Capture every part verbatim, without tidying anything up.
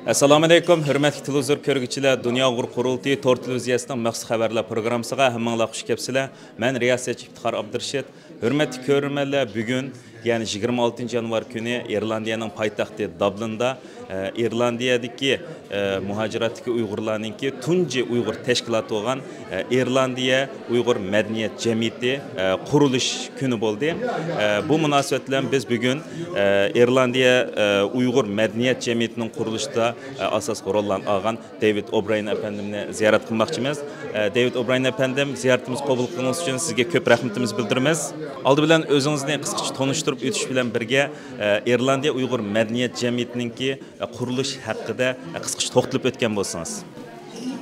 ئەسسالامۇئەلەيكۇم، ھۆرمەتلىك تېلېۋىزور كۆرگۈچىلەر، دۇنيا ئۇيغۇر قۇرۇلتىيى تور تېلېۋىزىيەسىنىڭ مەخسۇس خەۋەرلەر پروگراممىسىغا ھەممىڭلار خۇش كەپسىلەر. مەن رىياسەتچى ئىپتىخار ئابدۇرېشىت. ھۆرمەتلىك كۆرۈرمەنلەر، بۈگۈن، يەنى يىگىرمە ئالتىنچى يانۋار كۈنى ئىرلاندىيەنىڭ پايتەختى دابلىندا، ئە، ئىرلاندىيەدىكى، ئە، مۇھاجىراتتىكى ئۇيغۇرلارنىڭكى تۇنجى ئۇيغۇر تەشكىلاتى بولغان، ئە، ئىرلاندىيە ئۇيغۇر مەدەنىيەت جەمئىيىتى، ئە، قۇرۇلۇش كۈنى بولدى. ئە، بۇ مۇناسىۋەت بىلەن بىز بۈگۈن، ئە، ئىرلاندىيە، ئە، ئۇيغۇر مەدەنىيەت جەمئىيىتىنىڭ قۇرۇلۇشىدا، ئە، ئاساسلىق روللارنى ئالغان دېۋىد ئوبراين ئەپەندىمنى زىيارەت قىلماقچىمىز. ئە، دېۋىد ئوبراين ئەپەندىم، زىيارىتىمىزنى قوبۇل قىلغىنىڭىز ئۈچۈن سىزگە كۆپ رەھمىتىمىزنى بىلدۈرىمىز. ئالدى بىلەن ئۆزىڭىزنى قىسقىچە تونۇشتۇرۇپ ئۆتۈش بىلەن بىرگە، ئە، ئىرلاندىيە ئۇيغۇر مەدەنىيەت جەمئىيىتىنىڭكى، ئە، قۇرۇلۇش ھەققىدە، ئە، قىسقىچە توختىلىپ ئۆتكەن بولسىڭىز.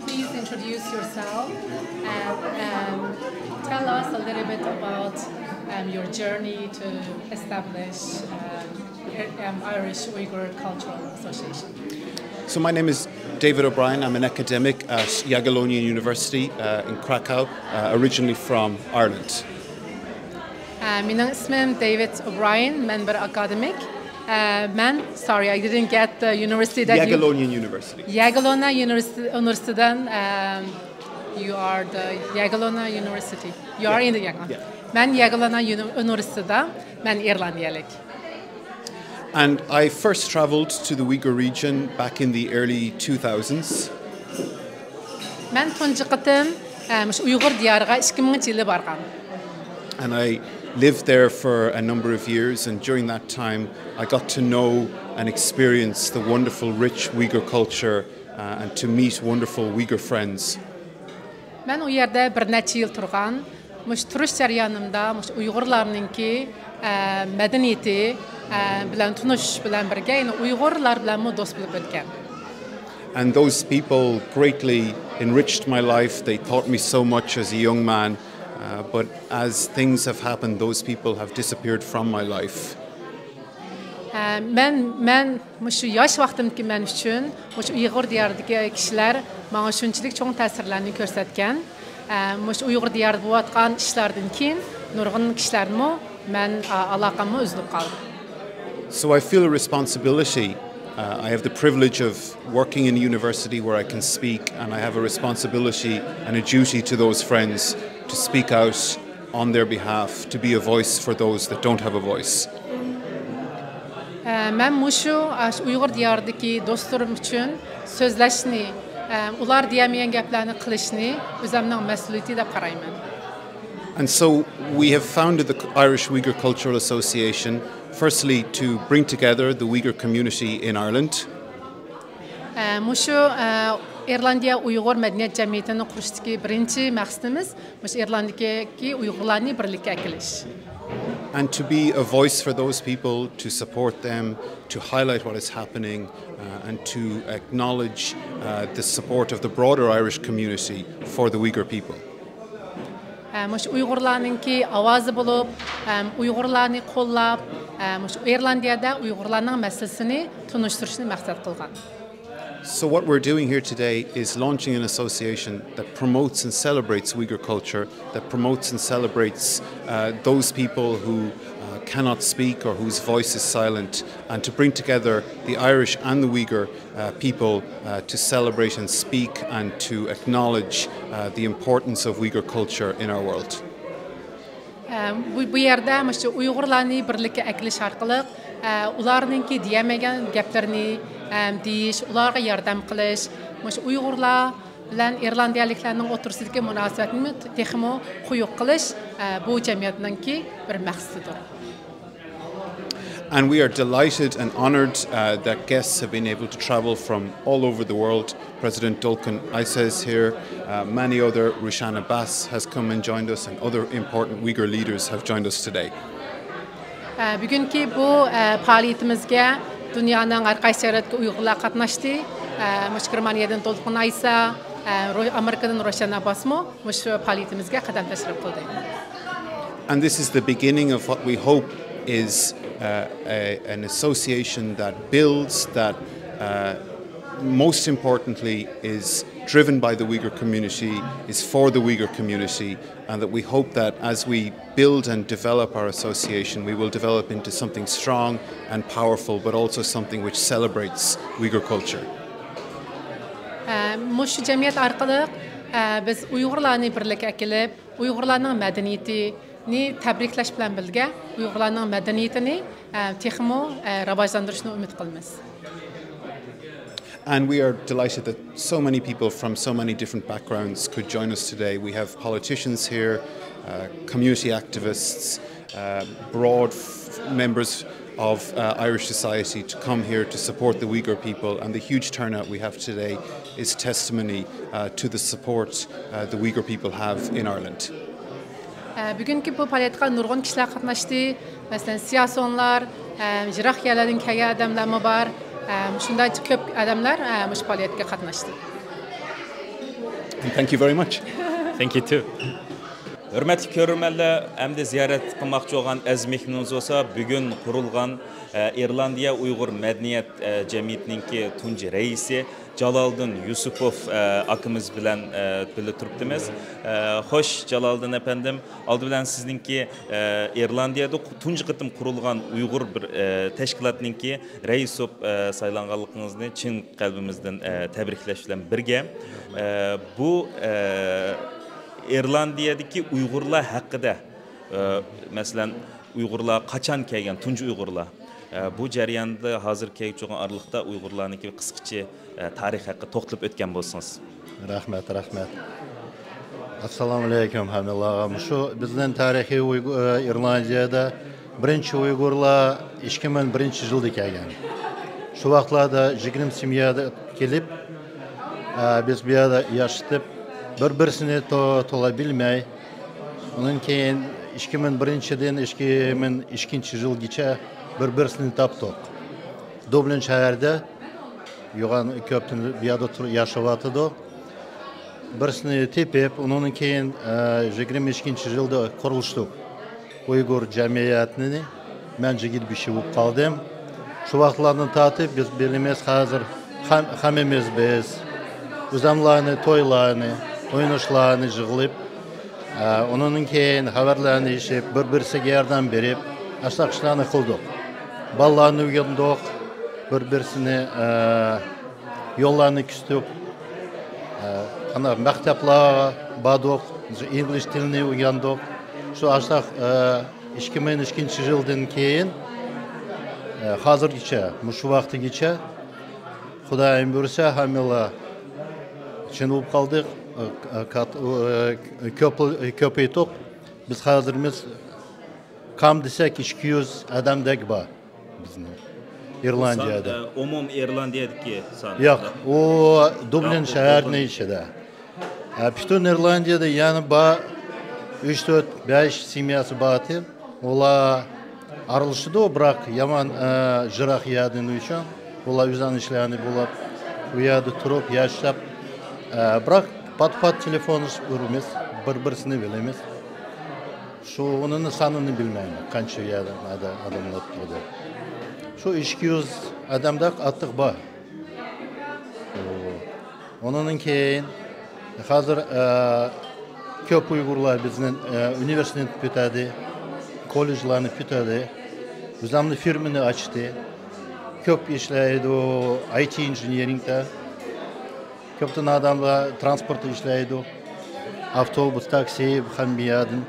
Please introduce yourself and, um, tell us a little bit about, um, your journey to establish, um, Ir- um, Irish Uyghur Cultural Association. So my name is David O'Brien. I'm an academic at Jagiellonian University, uh, in Krakow, uh, originally from Ireland. Ә, менің ісімім David O'Brien, мен бір академик. Ә, мен, sorry, I didn't get the university that you Jagiellonian University. Jagiellonian University, университеттен, um, you are the Jagiellonian University. You are in the Jagiellonian. Yeah. Мен Jagiellonian Uni- университетте, мен ирландиялік. And I first traveled to the Uyghur region back in the early two thousands. Мен тунҗы кытым, ә, муш Уйгыр диярыга ике миңинче йылы барган. And I lived there for a number of years, and during that time, I got to know and experience the wonderful, rich Uyghur culture, uh, and to meet wonderful Uyghur friends. Мен у ерде бир нәччә йыл турган. Муш туруш җарыянымда муш уйгырларныңки, ә, мәдәнияте, ә, белән тонышыш белән бергә, яни уйгырлар белән мо дус булып үткән. And those people greatly enriched my life. They taught me so much as a young man. Uh, but as things have happened, those people have disappeared from my life. Ә, мен, мен мушу яш вакытымдагы мен өчен мушу уйгыр диярдагы кешеләр маңа шунчалык чоң тәсирләрне күрсәткән. Ә, мушу уйгыр диярда булып аткан эшләрдән кин нургын кешеләрне мен, а, алакамны үзелеп калды. So I feel a responsibility. Uh, I have the privilege of working in a university where I can speak, and I have a responsibility and a duty to those friends to speak out on their behalf, to be a voice for those that don't have a voice. Ә, мен мушу, ә, шу уйгыр диярдагы дусларым өчен сүзләшне, ә, улар диямаган гәпләрне кылышны үземнең мәсъулияте дип карайман. And so we have founded the Irish Uyghur Cultural Association, firstly to bring together the Uyghur community in Ireland. Ә, мушу, ә, Ирландия уйгыр мәдәният җәмгыятен курыштагы беренче максатыбыз, мушу Ирландиядагы уйгырларны берликкә килеш. And to be a voice for those people, to support them, to highlight what is happening, uh, and to acknowledge, uh, the support of the broader Irish community for the Uyghur people. Ә, мушу уйгырларныңки авазы булып, ә, уйгырларны куллап, ә, мушу Ирландиядә уйгырларның мәсьәләсен тонуштырышны максат кылган. So what we're doing here today is launching an association that promotes and celebrates Uyghur culture, that promotes and celebrates, uh, those people who, uh, cannot speak or whose voice is silent, and to bring together the Irish and the Uyghur, uh, people, uh, to celebrate and speak and to acknowledge, uh, the importance of Uyghur culture in our world. Ә, бу, бу ердә мушу уйгырларны берликкә әкелеш аркылы, ә, уларныңки диямәгән гәпләрне, ә, диеш, уларга ярдәм кылыш, мушу уйгырлар белән ирландиялыкларның ортасындагы мөнәсәбәтне текмо куюк кылыш, ә, бу җәмгыятьнеңки бер максатыдыр. And we are delighted and honored, uh, that guests have been able to travel from all over the world. President Dolkun Isa is here. Uh, many other, Rushan Abbas has come and joined us, and other important Uyghur leaders have joined us today. Ә, бүгенге бу, ә, фәалиятебезгә дөньяның һәр кайсы җирдәге уйгырлар катнашты. Ә, муш Германиядән Долкун Айса, ә, Ро- Америкадан Рошан Аббасмы муш фәалиятебезгә кадам тәшриф кылды. And this is the beginning of what we hope is, uh, a, an association that builds, that, uh, most importantly, is driven by the Uyghur community, is for the Uyghur community, and that we hope that as we build and develop our association, we will develop into something strong and powerful, but also something which celebrates Uyghur culture. مۇشۇ جەمئىيەت ئارقىلىق، ئە، بىز ئۇيغۇرلارنى بىرلىككە ئەكېلىپ، ئۇيغۇرلارنىڭ مەدەنىيىتىنى تەبرىكلەش بىلەن بىرگە، ئۇيغۇرلارنىڭ مەدەنىيىتىنى، ئە، تېخىمۇ، ئە، راۋاجلاندۇرۇشنى ئۈمىد قىلىمىز. And we are delighted that so many people from so many different backgrounds could join us today. We have politicians here, uh, community activists, uh, broad f- members of uh, Irish society to come here to support the Uyghur people, and the huge turnout we have today is testimony uh, to the support uh, the Uyghur people have in Ireland. بۈگۈنكى بۇ پائالىيەتكە نۇرغۇن كىشىلەر قاتناشتى. مەسىلەن، سىياسىيونلار، يىراق يەرلەردىن كەلگەن ئادەملەرمۇ بار. شۇنداق كۆپ ئادەملەر مۇشۇ پائالىيەتكە قاتناشتى. And thank you very much. Thank you too. ھۆرمەتلىك كۆرۈرمەنلەر، ئەمدى زىيارەت قىلماقچى بولغان ئەزىز مېھمىنىمىز بولسا بۈگۈن قۇرۇلغان ئە، ئىرلاندىيە ئۇيغۇر مەدەنىيەت ئە، جەمئىيىتىنىڭكى تۇنجى رەئىسى جالالدىن يۈسۈپوف ئە، ئاكىمىز بىلەن ئە، بىللە تۇرۇپتىمىز. ئە، خوش، جالالدىن ئەپەندىم، ئالدى بىلەن سىزنىڭكى ئە، ئىرلاندىيەدە قۇ- تۇنجى قېتىم قۇرۇلغان ئۇيغۇر بىر ئە، تەشكىلاتنىڭكى رەئىس بولۇپ ئە، سايلانغانلىقىڭىزنى چىن قەلبىمىزدىن ئە، تەبرىكلەش بىلەن بىرگە، ئە، بۇ ئە، ئىرلاندىيەدىكى ئۇيغۇرلار ھەققىدە، ئە، مەسىلەن، ئۇيغۇرلار قاچان كەلگەن، تۇنجى ئۇيغۇرلار، ئە، بۇ جەرياندا ھازىر كەلگۈچى بولغان ئارىلىقتا ئۇيغۇرلارنىڭكى بىر قىسقىچە ئە، تارىخ ھەققىدە توختىلىپ ئۆتكەن بولسىڭىز. رەھمەت، رەھمەت. ئەسسالامۇ ئەلەيكۇم ھەممىڭلارغا. مۇشۇ بىزنىڭ تارىخىي ئۇيغۇ- ئە، ئىرلاندىيەدە بىرىنچى ئۇيغۇرلار ئىككى مىڭ بىرىنچى يىلدا كەلگەن. شۇ ۋاقىتلاردا يىگىرمە سېميەدە كېلىپ، ئە، بىز بۇ يەردە ياشىتىپ، بىر-بىرسىنى تو- تولا بىلمەي، ئۇنىڭ كېيىن ئىككى مىڭ بىرىنچىدىن ئىككى مىڭ ئىككىنچى يىلغىچە بىر-بىرسىنى تاپتۇق. دۇبلىن شەھەردە يوغان كۆپتىن بۇ يەردە تۇر- ياشاۋاتىدۇ. بىرسىنى تېپىپ، ئۇنىڭدىن كېيىن، ئە، يىگىرمە ئىككىنچى يىلدا قۇرۇلۇشتۇق. ئۇيغۇر جەمئىيەتنى مەن جىگىت بېشى بولۇپ قالدىم. شۇ ۋاقىتلاردىن تارتىپ بىز بىلىمىز، ھازىر خەم- خەمىمىز بىز. ئۆزەملارنى، تويلارنى، ئويناشلارنى يىغىلىپ، ئە، ئۇنىڭدىن كېيىن خەۋەرلەرنى ئېشىپ، بىر-بىرسىگە ياردەم بېرىپ، ئاشۇنداق ئىشلارنى قىلدۇق. بالىلارنى ئۆگەندۇق، بىر-بىرسىنى، ئە، يوللارنى كۆرسىتىپ، ئە، قانداق مەكتەپلەرگە باردۇق، ئىنگلىز تىلىنى ئۆگەندۇق. شۇ ئاشۇنداق، ئە، ئىككى مىڭ ئىككىنچى يىلدىن كېيىن، ئە، ھازىرغىچە، مۇشۇ ۋاقتىگىچە، خۇدايىم بۇيرۇسا، ھەممىلا چىن بولۇپ قالدۇق، ئە، كات- ئە، كۆپ- كۆپەيتتۇق. بىز ھازىرمىز كام دېسەك ئىككى يۈز ئادەمدەك بار بىزنىڭ ئىرلاندىيەدە. ئومۇم ئىرلاندىيەدىكى سان. ياق، ئۇ دۇبلىن شەھەرنىڭ ئىچىدە. ئە، پۈتۈن ئىرلاندىيەدە يەنە بار ئۈچ، تۆت، بەش سېمياسى بار. ئۇلار ئارىلىشىدۇ، بىراق يامان، ئە، يىراق يەردىن ئۈچۈن. ئۇلار ئۆزىنىڭ ئىشلىرىنى بولۇپ، ئۇ يەردە تۇرۇپ ياشاپ، ئە، بىراق پات-پات تېلېفونلىشىپ يۈرىمىز، بىر-بىرسىنى بىلىمىز. شۇنىڭ سانىنى بىلمەيمەن، قانچە يەردە ئادەملەر تۇرىدۇ. شۇ ئىككى يۈز ئادەمدەك ئارتۇق بار. ئۇنىڭدىن كېيىن ھازىر، ئە، كۆپ ئۇيغۇرلار بىزنىڭ، ئە، ئۇنىۋېرسىتېتنى پۈتتۈردى، كوللېجلارنى پۈتتۈردى، ئۆزىنىڭ فىرمىنى ئاچتى. كۆپ ئىشلەيدۇ، ئاي تى ئىنژېنېرىنگدا. كۆپتىن ئادەملەر ترانسپورتتا ئىشلەيدۇ. ئاپتوبۇس، تاكسى، ھەممە يەردىن.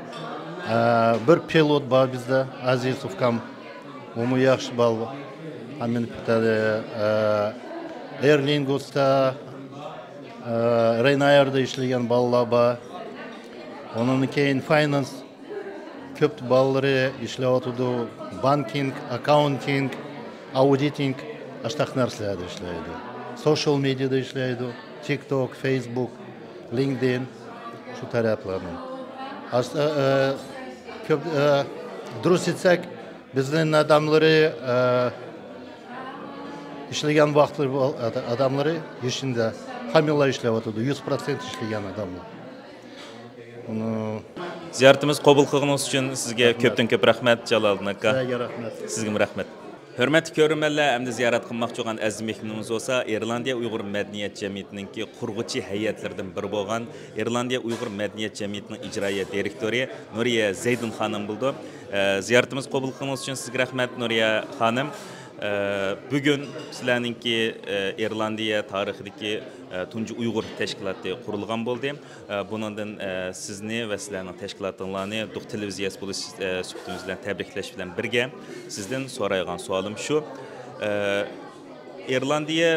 ئە، بىر پىلوت بار بىزدە، ئازىز ئۇكام. ئۇمۇ ياخشى بالا. ھەممىنى پۈتتۈردى. ئە، ئېير لىنگوستا، ئە، رەينايردا ئىشلىگەن بالىلار بار. ئۇنىڭدىن كېيىن فاينانس كۆپ بالىلىرى ئىشلەۋاتىدۇ. بانكىنگ، ئاكاونتىنگ، ئاودىتىنگ، ئاشتاق نەرسىلەردە ئىشلەيدۇ. سوشال مېدىيادا ئىشلەيدۇ. تىك توك، فېيسبۇك، لىنكدىن، شۇ تەرەپلەرنى. ئاس- ئە، ئە، كۆپ، ئە، دۇرۇس ئېيتساق، بىزنىڭ ئادەملىرى، ئە، ئىشلىگەن ۋاقىتلىرى بۇ ئادەملىرى يېشىندا ھەممىلا ئىشلەۋاتىدۇ، يۈز پىرسەنت ئىشلىگەن ئادەملەر. ئۇنى زىيارىتىمىز قوبۇل قىلغىنىڭىز ئۈچۈن سىزگە كۆپتىن كۆپ رەھمەت، جالالدىن ئاكا. سىلەرگە رەھمەت. سىزگىمۇ رەھمەت. ھۆرمەتلىك كۆرۈرمەنلەر، ئەمدى زىيارەت قىلماقچى بولغان ئەزىز مېھمىنىمىز بولسا ئىرلاندىيە ئۇيغۇر مەدەنىيەت جەمئىيىتىنىڭكى قۇرغۇچى ھەيئەتلىرىدىن بىرى بولغان ئىرلاندىيە ئۇيغۇر مەدەنىيەت جەمئىيىتىنىڭ ئىجرائىيە دىرېكتورى نۇرىيە زەيدىن خانىم بولىدۇ. ئە، زىيارىتىمىز قوبۇل قىلغىنىڭىز ئۈچۈن سىزگە رەھمەت، نۇرىيە خانىم. ئە، بۈگۈن سىلەرنىڭكى، ئە، ئىرلاندىيە تارىخىدىكى، ئە، تۇنجى ئۇيغۇر تەشكىلاتى قۇرۇلغان بولدى. ئە، بۇنىڭدىن، ئە، سىزنى ۋە سىلەرنىڭ تەشكىلاتىڭلارنى دۇق تېلېۋىزىيەسى بولۇش، ئە، سۈپىتىمىز بىلەن تەبرىكلەش بىلەن بىرگە، سىزدىن سورايدىغان سوئالىم شۇ. ئە، ئىرلاندىيە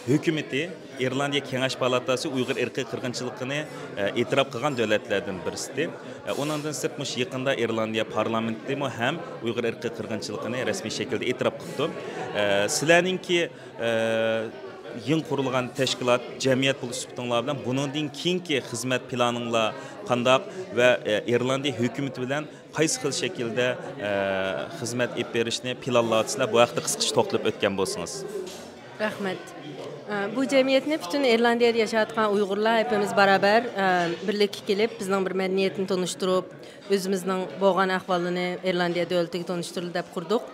ھۆكۈمىتى، ئىرلاندىيە كېڭەش پالاتاسى ئۇيغۇر ئىرقىي قىرغىنچىلىقىنى، ئە، ئېتىراپ قىلغان دۆلەتلەردىن بىرسىدى. ئە، ئۇنىڭدىن سىرت، مۇشۇ يېقىندا ئىرلاندىيە پارلامېنتىمۇ ھەم ئۇيغۇر ئىرقىي قىرغىنچىلىقىنى رەسمىي شەكىلدە ئېتىراپ قىپتۇ. ئە، سىلەرنىڭكى، ئە، يېڭى قۇرۇلغان تەشكىلات، جەمئىيەت بولۇش سۈپىتىڭلار بىلەن بۇنىڭدىن كېيىنكى خىزمەت پىلانىڭلار قانداق ۋە، ئە، ئىرلاندىيە ھۆكۈمىتى بىلەن قايسى خىل شەكىلدە، ئە، خىزمەت ئېلىپ بېرىشنى پىلانلاۋاتىسىلەر؟ بۇ ھەقتە قىسقىچە توختىلىپ ئۆتكەن بولسىڭىز. رەھمەت. ئە، بۇ جەمئىيەتنى پۈتۈن ئىرلاندىيەدە ياشاۋاتقان ئۇيغۇرلار ھەممىمىز بارابەر، ئە، بىرلىككە كېلىپ، بىزنىڭ بىر مەدەنىيەتنى تونۇشتۇرۇپ، ئۆزىمىزنىڭ بولغان ئەھۋالىنى ئىرلاندىيە دۆلىتىگە تونۇشتۇرىلى دەپ قۇردۇق.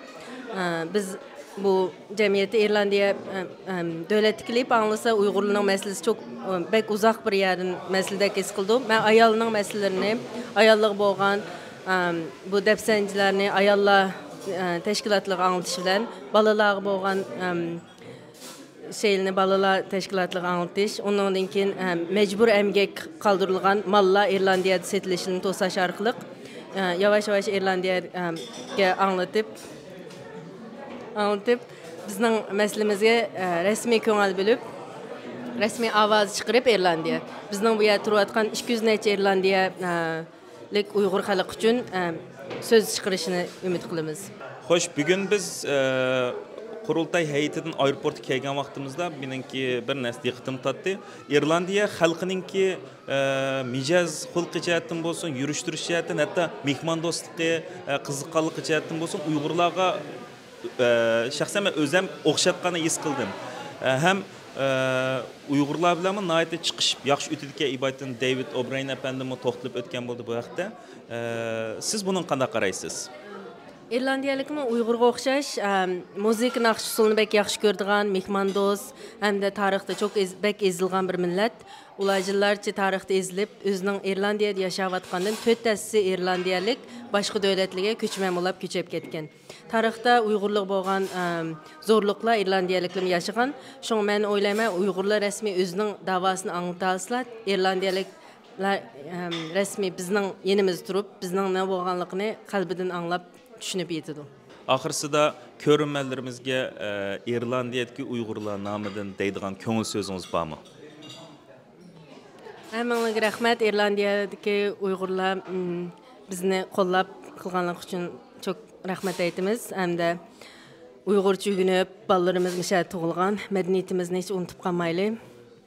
ئە، بىز بۇ جەمئىيەتتە ئىرلاندىيە، ئە، ئە، دۆلەتتە كېلىپ ئاڭلىسا، ئۇيغۇرلارنىڭ مەسىلىسى چوق، ئە، بەك ئۇزاق بىر يەردىن مەسىلىدەك ھېس قىلىدۇ. مەن ئايالنىڭ مەسىلىلىرىنى، ئاياللارغا بولغان، ئە، بۇ دەپسەندىلەرنى ئاياللار، ئە، تەشكىلاتلىرىغا ئاڭلىتىش بىلەن بالىلارغا بولغان، ئە، شەيلىنى بالىلار تەشكىلاتلىرىغا ئاڭلىتىش، ئۇنىڭدىن كېيىن، ئە، مەجبۇر ئەمگەك قالدۇرۇلغان ماللار ئىرلاندىيەدە سېتىلىشىنى توساش ئارقىلىق، ئە، ياۋاش-ياۋاش ئىرلاندىيەگە ئاڭلىتىپ، ئاڭلىتىپ، بىزنىڭ مەسىلىمىزگە، ئە، رەسمىي كۆڭۈل بۆلۈپ، رەسمىي ئاۋاز چىقىرىپ ئىرلاندىيە. بىزنىڭ بۇ يەردە تۇرۇۋاتقان ئىككى يۈز نەچچە ئىرلاندىيە، ئە، لىك ئۇيغۇر خەلقى ئۈچۈن، ئە، سۆز چىقىرىشىنى ئۈمىد قىلىمىز. خوش، بۈگۈن بىز، ئە، قۇرۇلتاي ھەيئىتىدىن ئايروپورتقا كەلگەن ۋاقتىمىزدا مېنىڭكى بىر نەرسە دىققىتىمنى تارتتى. ئىرلاندىيە خەلقىنىڭكى، ئە، مىجەز خۇلقى جەھەتتىن بولسۇن، يۈرۈش-تۇرۇش جەھەتتىن، ھەتتا مېھماندوستلۇقى، ئە، قىزىققانلىقى جەھەتتىن بولسۇن، ئۇيغۇرلارغا، ئە، شەخسەن مەن ئۆزۈم ئوخشاتقاننى ھېس قىلدىم. ئە، ھەم، ئە، ئۇيغۇرلار بىلەنمۇ ناھايىتى چىقىشىپ ياخشى ئۆتىدىكەن. ئىبايىتىن دېۋىد ئوبراين ئەپەندىمۇ توختىلىپ ئۆتكەن بولدى بۇ ھەقتە. ئە، سىز بۇنىڭغا قانداق قارايسىز؟ ئىرلاندىيەلىكمۇ ئۇيغۇرغا ئوخشاش، ئەم، مۇزىكا ناخشا ئۇسسۇلىنى بەك ياخشى كۆرىدىغان، مېھماندوست ھەمدە تارىختا چوق ئېز-، بەك ئېزىلغان بىر مىللەت. ئۇلار يىللارچە تارىختا ئېزىلىپ، ئۆزىنىڭ ئىرلاندىيەدە ياشاۋاتقاندىن تۆت ھەسسىسى ئىرلاندىيەلىك باشقا دۆلەتلەرگە كۆچمەن بولاپ كۆچۈپ كەتكەن. تارىختا ئۇيغۇرلارغا بولغان، ئەم، زورلۇقلار ئىرلاندىيەلىكلەرمۇ ياشىغان. شۇڭا مەن ئويلايمەن، ئۇيغۇرلار رەسمىي ئۆزىنىڭ داۋاسىنى ئاڭلىتالىسىلا، ئىرلاندىيەلىكلەر، ئەم، رەسمىي بىزنىڭ يېنىمىزدا تۇرۇپ، بىزنىڭ نېمە بولغانلىقىنى قەلبىدىن ئاڭلاپ، چۈشىنىپ يېتىدۇ. ئاخىرسىدا كۆرۈرمەنلىرىمىزگە، ئە، ئىرلاندىيەدىكى ئۇيغۇرلار نامىدىن دەيدىغان كۆڭۈل سۆزىڭىز بارمۇ؟ ھەممىڭلارغا رەھمەت. ئىرلاندىيەدىكى ئۇيغۇرلار، ئىم، بىزنى قوللاپ قىلغانلىقى ئۈچۈن چوق رەھمەت ئېيتىمىز. ھەمدە ئۇيغۇرچە ئۆگىنىپ، بالىلىرىمىز مۇشۇ يەردە تۇغۇلغان، مەدەنىيىتىمىزنى ھېچ ئۇنتۇپ قالمايلى.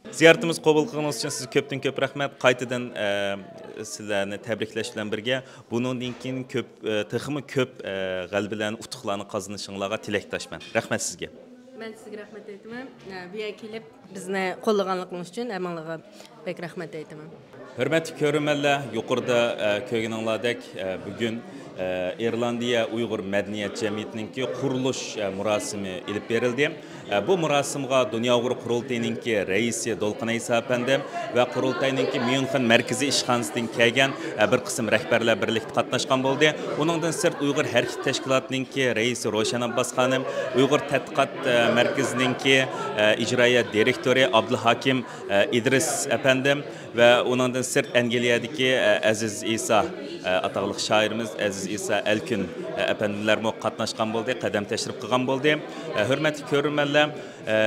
زىيارىتىمىزنى قوبۇل قىلغىنىڭىز ئۈچۈن سىزگە كۆپتىن كۆپ رەھمەت. قايتىدىن، ئە، سىلەرنى تەبرىكلەش بىلەن بىرگە، بۇنىڭدىن كېيىن كۆپ، ئە، تېخىمۇ كۆپ، ئە، غەلىبىلەرنى، ئۇتۇقلارنى قازىنىشىڭلارغا تىلەكداشمەن. رەھمەت سىزگە. مەن سىزگە رەھمەت ئېيتىمەن. ئە، بۇ يەرگە كېلىپ بىزنى قوللىغانلىقىڭىز ئۈچۈن ھەممىڭلارغا بەك رەھمەت ئېيتىمەن. ھۆرمەتلىك كۆرۈرمەنلەر، يۇقىرىدا، ئە، كۆرگىنىڭلاردەك، ئە، بۈگۈن، ئە، ئىرلاندىيە ئۇيغۇر مەدەنىيەت جەمئىيىتىنىڭكى قۇرۇلۇش، ئە، مۇراسىمى ئېلىپ بېرىلدى. ئە، بۇ مۇراسىمغا دۇنيا ئۇيغۇر قۇرۇلتىيىنىڭكى رەئىسى دولقۇن ئەيسا ئەپەندىم ۋە قۇرۇلتاينىڭكى ميۇنخېن مەركىزىي ئىشخانىسىدىن كەلگەن، ئە، بىر قىسىم رەھبەرلەر بىرلىكتە قاتناشقان بولدى. ئۇنىڭدىن سىرت، ئۇيغۇر ھەرىكىتى تەشكىلاتىنىڭكى رەئىسى روشەن ئابباس خانىم، ئۇيغۇر تەتقىقات، ئە، مەركىزىنىڭكى، ئە، ئىجرائىيە دىرېكتورى ئابدۇلھاكىم، ئە، ئىدرىس ئەپەندىم ۋە ئۇنىڭدىن سىرت، ئەنگلىيەدىكى، ئە، ئەزىز ئىسا، ئە، ئاتاقلىق شائىرىمىز ئەزىز ئىسا ئەلكۈن، ئە، ئەپەندىلەرمۇ قاتناشقان بولدى، قەدەم تەشرىپ قىلغان بولدى. ئە، ھۆرمەتلىك كۆرۈرمەنلەر، ئە،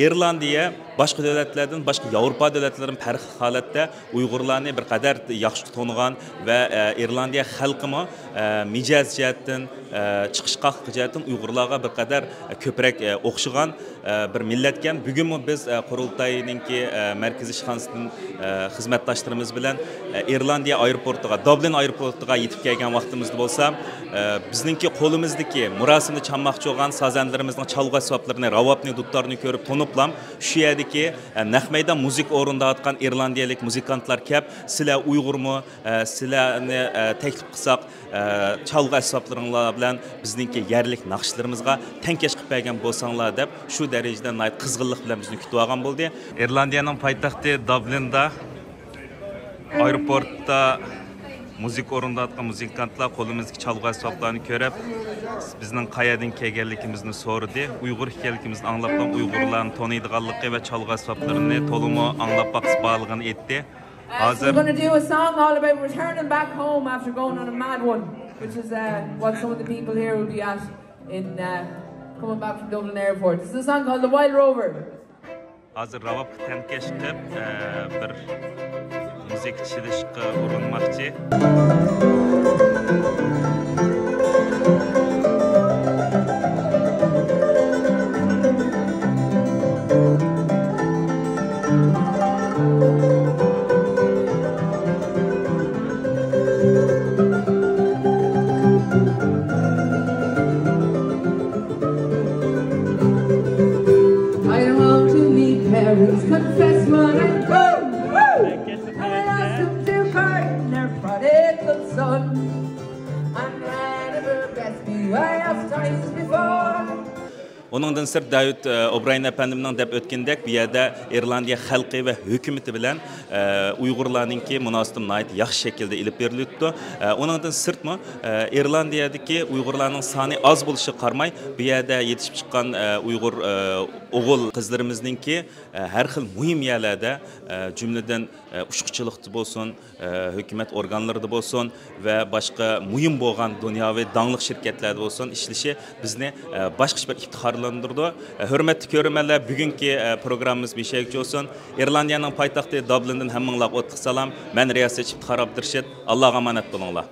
ئىرلاندىيە باشقا دۆلەتلەردىن، باشقا ياۋروپا دۆلەتلىرىدىن پەرقلىق ھالەتتە ئۇيغۇرلارنى بىر قەدەر ياخشى تونۇغان ۋە، ئە، ئىرلاندىيە خەلقىمۇ، ئە، مىجەز جەھەتتىن، ئە، چىقىشقاقلىق جەھەتتىن ئۇيغۇرلارغا بىر قەدەر، ئە، كۆپرەك، ئە، ئوخشىغان، ئە، بىر مىللەتكەن. بۈگۈنمۇ بىز، ئە، قۇرۇلتاينىڭكى، ئە، مەركىزىي ئىشخانىسىدىن، ئە، خىزمەتداشلىرىمىز بىلەن، ئە، ئىرلاندىيە ئايروپورتىغا، دابلىن ئايروپورتىغا يېتىپ كەلگەن ۋاقتىمىزدا بولسا، ئە، بىزنىڭكى قولىمىزدىكى مۇراسىمدا چالماقچى بولغان سازەندىلىرىمىزنىڭ چالغۇ ئەسۋابلىرىنى، راۋابنى، دۇتارنى كۆرۈپ تونۇپلام، شۇ يەردىكى، ئە، نەق مەيدان مۇزىكا ئورۇنداۋاتقان ئىرلاندىيەلىك مۇزىكانتلار كەپ، سىلەر ئۇيغۇرمۇ، ئە، سىلەرنى، ئە، تەكلىپ قىلساق، ئە، چالغۇ ئەسۋابلىرىڭلار بىلەن بىزنىڭكى يەرلىك ناخشىلىرىمىزغا تەڭكەش قىلىپ بەرگەن بولساڭلار دەپ، شۇ دەرىجىدە ناھايىتى قىزغىنلىق بىلەن بىزنى كۈتۈۋالغان بولدى. ئىرلاندىيەنىڭ پايتەختى دابلىندا ئايروپورتتا مۇزىكا ئورۇنداۋاتقان مۇزىكانتلار قولىمىزدىكى چالغۇ ئەسۋابلارنى كۆرۈپ، بىزنىڭ قەيەردىن كەلگەنلىكىمىزنى سورىدى. ئۇيغۇر ئىكەنلىكىمىزنى ئاڭلاپلا ئۇيغۇرلارنى تونۇيدىغانلىقى ۋە چالغۇ ئەسۋابلىرىنى تولىمۇ ئاڭلاپ باقسا بارلىقىنى ئېيتتى. Uh, so we're hازىر gonna do a song all about returning back home after going on a mad one, which is uh, what some of the people here will be at in uh, coming back from Dublin Airport. This is a song called The Wild Rover. ھازىر راۋابقا تەڭكەش قىلىپ، ئە، بىر مۇزىكا چېلىشقا ئۇرۇنماقچى. I don't want to meet parents, confess what I'm going through. And I ask them to find their prodigal son. I'm glad of her rescue, I have times before. ئۇنىڭدىن سىرت، داۋىد، ئە، ئوبرايېن ئەپەندىمنىڭ دەپ ئۆتكىنىدەك، بۇ يەردە ئىرلاندىيە خەلقى ۋە ھۆكۈمىتى بىلەن، ئە، ئۇيغۇرلارنىڭكى مۇناسىۋىتى ناھايىتى ياخشى شەكىلدە ئېلىپ بېرىلىۋېتىپتۇ. ئە، ئۇنىڭدىن سىرتمۇ، ئە، ئىرلاندىيەدىكى ئۇيغۇرلارنىڭ سانى ئاز بولۇشىغا قارىماي، بۇ يەردە يېتىشىپ چىققان، ئە، ئۇيغۇر، ئە، ئوغۇل قىزلىرىمىزنىڭكى، ئە، ھەر خىل مۇھىم يەرلەردە، ئە، جۈملىدىن، ئە، ئۇچقۇچىلىقتا بولسۇن، ئە، ھۆكۈمەت ئورگانلىرىدا بولسۇن ۋە باشقا مۇھىم بولغان دۇنياۋى داڭلىق شىركەتلەردە بولسۇن ئىشلىشى بىزنى، ئە، باشقىچە بىر ئىپتىخارلاندۇرىدۇ. ئە، ھۆرمەتلىك كۆرۈرمەنلەر، بۈگۈنكى، ئە، پروگراممىمىز مۇشەگىچە بولسۇن. ئىرلاندىيەنىڭ پايتەختى دابلىندىن ھەممىڭلارغا ئوتلۇق سالام. مەن رىياسەتچى ئىپتىخار ئابدۇرېشىت. ئاللاغا ئامانەت بولۇڭلار.